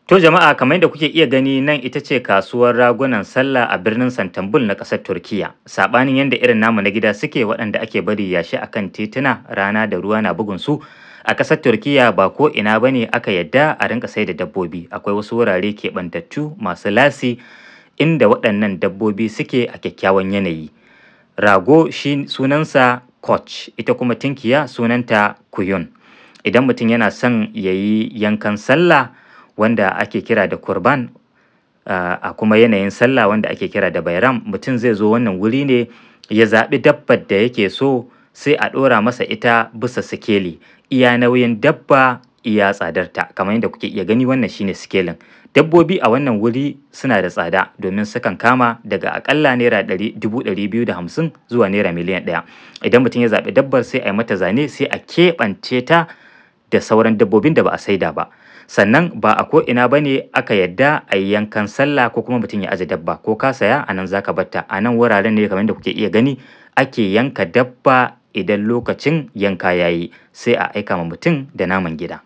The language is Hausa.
To jama'a, kamar yadda kuke iya gani, nan ita ce kasuwar ragunan sallah a birnin Santambul na ƙasar Turkiya. Saɓanin yadda irin namu na gida suke, waɗanda ake bari yashi akan tituna, rana da ruwa na bugun su. A ƙasar Turkiya ba ko ina bane aka yadda a rinka sai da dabbobi. Akwai wasu wurare keɓantattu masu lasi inda waɗannan dabbobi suke a kyakkyawan yanayi. Rago shi sunansa Koç, ita kuma tinkiya sunanta Kuyun. Idan mutum yana son ya yi yankan sallah wanda ake kira da kurban, a kuma yanayin sallah wanda ake kira da bayram, mutum zai zo wannan wuri ne ya zaɓi dabbar da yake so, sai a ɗora masa ita bisa sikeli. Iya nauyin dabba iya tsadarta, kamar yadda kuke iya gani, wannan shine sikelin. Dabbobi a wannan wuri suna da tsada domin sukan kama daga akalla naira 250,000 zuwa naira miliyan 1. Idan mutum ya zaɓi dabbar, sai a yi mata zane, sai a keɓance ta da sauran dabbobin da ba a saida ba. Sannan ba a ko ina ba ne aka yadda a yi yankan sallah ko kuma mutum ya aje dabba. Ko ka saya, a nan za ka batta. A nan wuraren ne, kamar yadda kuke iya gani, ake yanka dabba. Idan lokacin yanka ya yi, sai a aika ma mutum da naman gida.